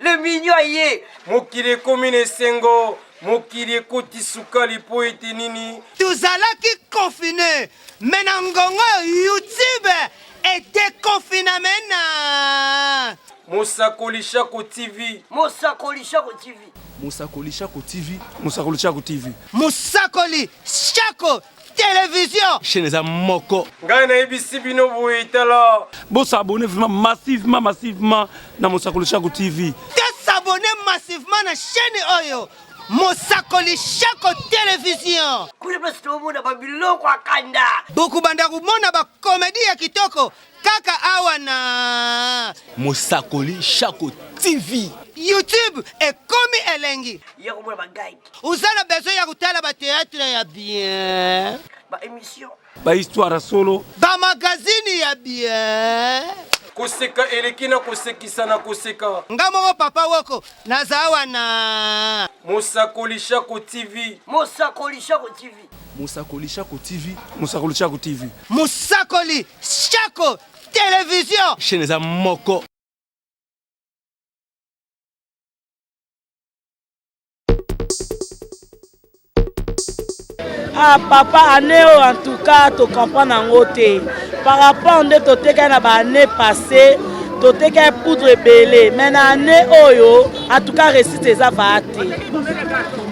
Le mignon aye. Mokili ekomi na esengo, mokili ekoti sukali mpo ete nini? Tozalaki confine mais na ngonga oyo YouTube e deconfiname na. Mosakoli Shako TV. Mosakoli Shako TV. Mosakoli Shako TV. Mosakoli Shako TV. Mosakoli Shako Television. Chaîne eza moko. Ngai nayebisi bino boye tala. Bo s'abonner vraiment massivement massivement na Mosakoli Shako TV. To s'abonner massivement na chaîne oyo Mosakoli Shako Television. Kuna place tomona ba biloko ya kanda. Bokobanda komona ba comedie ya kitoko kaka awa na Mosakoli Shako TV. YouTube ekomi elengi. Ya komona ba gag. Oza na besoin ya kotala ba theatre ya bien. Ba emission. Ba histoire ya solo. Ba magazine ya bien. Koseka eleki na kosekisa na koseka. Nga moko papa woko naza awa na Mosakoli Shako TV. Mosakoli Shako TV. Mosakoli Shako TV. Mosakoli Shako TV. Mosakoli Shako Television. Chaîne eza moko. Ah papa année oyo en tout cas to comprendre yango te par rapport nde totekaki na ba année passée totekaki poudre ebele mais na année oyo en tout cas réussite eza vaa te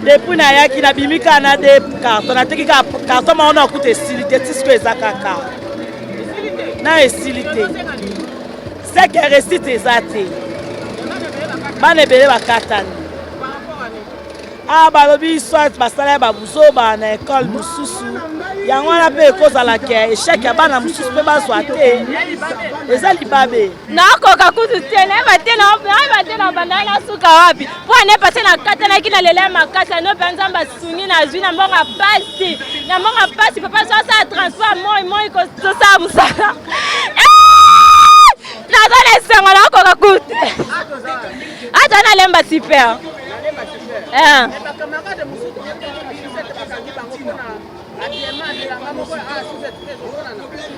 depuis nayaki nabimi kaka na de carton nateki kaka carton moko na kuta esili te ti sikoyo eza kaka na esili te seke réussite eza te bana ebele bakatani Ah, balobi soit basala ya babuzoba na ekole mosusu yango wana mpe ekozala ke echec ya bana mosusu mpe bazwa te eza libabe nakoka kutu te nayeba te nayeba te na bandaki nasuka wapi mpo ane pase nakatanaki na lela ya makasi ano mpe nzambe asungi nazwi na mbongo ya pasi na mbongo ya pasi papa so asala transport moi moi kosala mosala eh! naza na esengo nakoka kutu te ata nalemba super eh.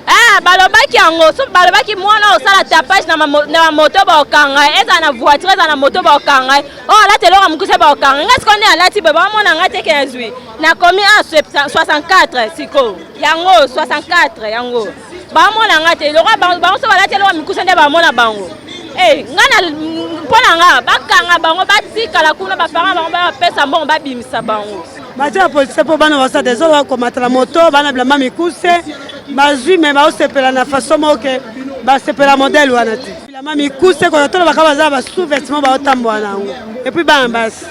Eh, balobaki yango so balobaki mwana osala tapage na bamoto bakokanga ye ezala na voiture ezala na moto bakokanga ye oyo alati eloko ya mokuse bakokanga ngai sikoyo nde alati boye bamona ngai te ke nazwi nakomi a 64 sikoyo yango 64 yango bamona nga te lokola bango so balati eloko mikuse nde bamona bango eh, nga na mpo na nga bakanga bango batikala kuna baparent bango bapesa mbongo babimisa bango batia ya polise mpo bana basala desordre bakomata na moto bana bilamba mikuse bazwi me baosepela na façon moko ke basepela modele wana te bilamba mikuse koyotolo baka baza ba sous vêtement baotambola na yango epuis bana basi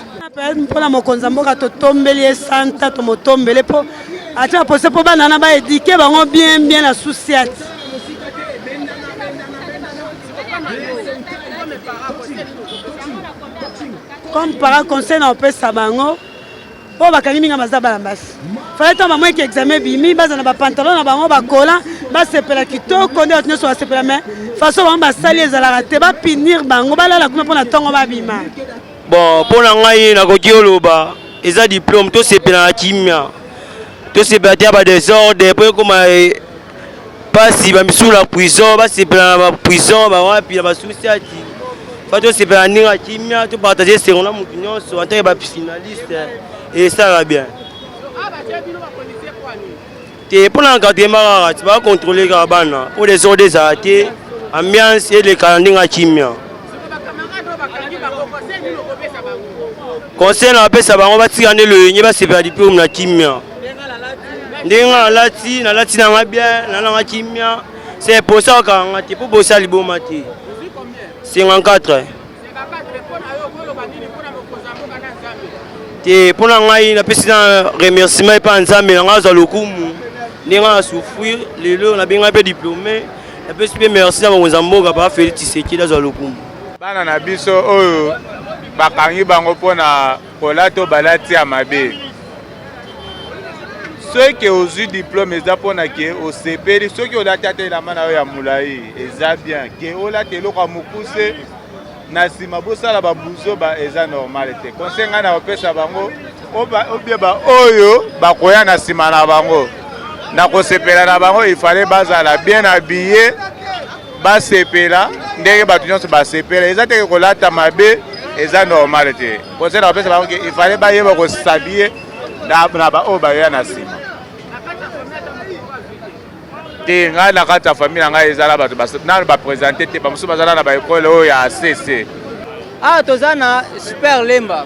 mpo na mokonzi ya mboka totombeli ye santa tomotombele mpo atia pose mpo bana wana baedike bango bien bien na souciate comme para conseil na opesa bango oyo bakangi minga baza bana basi fale ntango bamoyeki examen ebimi baza na bapantalon na bango bakola basepela kitoko nde bato nyonso basepela mais façon bango basali ezalaka te bapinir bango balala kuna mpo na ntongo babima Bon, mpo na ngai nakoki oloba eza diplome, tosepela na kimia, tosepela te ya ba desordre mpo ekoma mpasi bamisusu na prison, basepela na ba prison bawapi na basusiati fa tosepela na ndenge ya kimia, topartage esengo na motu nyonso en tant que ba finaliste esalaka bien. Te mpo na encadrement kaka ti ba contrôler kaka bana mpo desordre ezala te, ambiance eleka na ndenge ya kimia. Conseil na bapesa bango batika nde loyenge basepela diplome na kimia. Ndenge nga nalati nalati na nga bien na nanga kimia c'est pour ça okanga nga te mpo bosa liboma te 54 te mpo na ngai napesi na remerciement epai ya nzambe na ngai azwa lokumu ndenge ngai na souffrir lelo nabengai mpe diplome napesi mpe merci na mokonzi ya mboka papa Felix Tshisekedi azwa lokumu. Bana na biso oyo bakangi bango mpo na kolata oyo balati ya mabe soki ozwi diplome eza mpo na ke osepeli soki olati ata elamba na yo ya molai eza bien ke olata eloko ya mokuse na nsima bosala babuzoba eza normal te conseil ngai nakopesa bango obie baoyo bakoya na nsima na bango na kosepela na bango ifale bazala bien habille basepela. Ndenge bato nyonso basepela, eza te kolata mabe, eza normal te. Conseil na bapesa bango ke ifale bayeba kosabie na baoyo bayoya na nsima te. Ngai na kati ya famille na ngai ezala bato nano bapresente te, bamosusu bazala na baekole oyo ya acc. Awa toza na Super Lemba.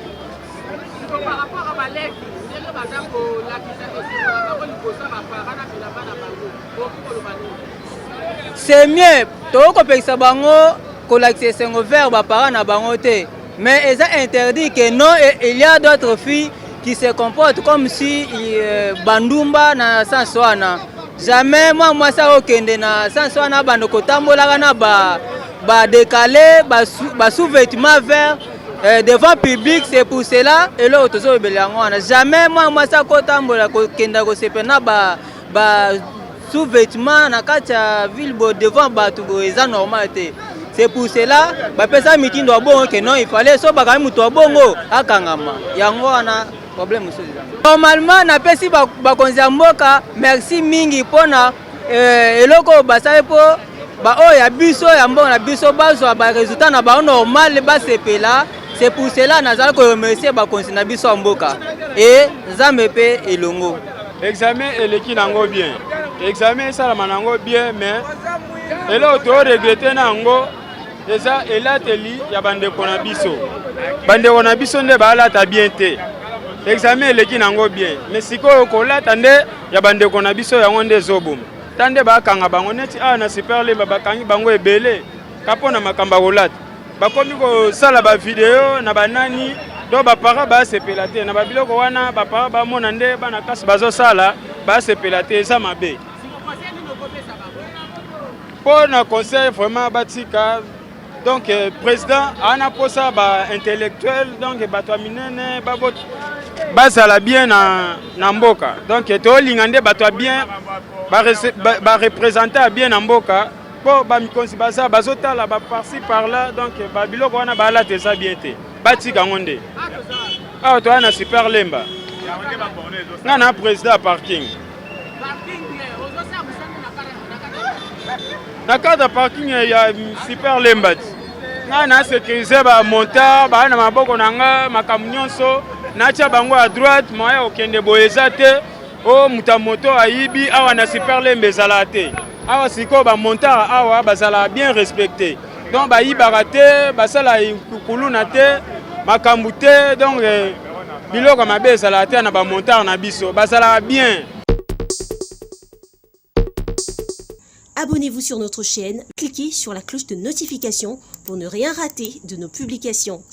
C'est mieux tokoki kopekisa bango kolakisa esengo vers ba parents na bango te, mais eza interdit que non, il y a d'autres filles qui se comportent comme si euh, bandumba na sens wana. Jamais mwa mwasi akokende na sens wana abanda kotambolaka na ba ba décalé, ba sous-vêtements vert devant public. C'est pour cela eloko tozolobela yango wana. Jamais mwa mwasi akotambola kokenda kosepela na ba sous-vêtements na kati ya ville bo devant bato boye, eza normal te. C'est pour cela bapesa mitindo ya bongo ke non, il fallait so bakangi moto ya bongo akangama. Yango wana problème mosusu eza. Normalement napesi bakonzi ya mboka merci mingi mpona eloko oyo basali mpo baoyo ya biso ya mboka na biso bazwa baresultat na bango normal, basepela. C'est pour cela nazali koremercier bakonzi na biso ya mboka e Nzambe mpe elongo. Examen eleki nango bien, examen esalama nango bien, mais eloko toregrete na yango eza elateli ya bandeko na biso. Bandeko na biso nde balata bien te. Examen eleki nango bien, mais sikoyo kolata nde ya bandeko na biso, yango nde ezoboma. Ta nde bakanga bango neti awa na Super Lemba, bakangi bango ebele ka mpo na makambo ya kolata. Bakomi kosala bavideo na banani, donc baparent basepela te na babiloko wana. Baparent bamona nde bana kasi bazosala, basepela te, eza mabe. Mpo na conseil, vraiment batika. Donc président aza mposa baintellectuel, donc bato ya minene bazala bien na mboka. Donc tolinga nde bato ya bien, bareprésente ya bien na mboka, mpo bamikonzi baza bazotala baparci par là. Donc babiloko wana balata eza bien te, batika yango. Nde awa toza na Super Lemba, nga na président ya parking. Na kati ya parking ya Super Lemba ti ngai na sécurise bamontard baa na maboko na nga. Makambo nyonso natia bango ya droite, moya kokende boye eza te. O moto ya moto ayibi awa na Super Lemba ezalaka te. Awa sikoyo bamontard awa bazalaka bien respecté, donc bayibaka te, basala kuluna te, makambo te. Donc biloko mabe ezalaka te na bamontard na biso, bazalaka bien. Abonnez-vous sur notre chaîne, cliquez sur la cloche de notification pour ne rien rater de nos publications.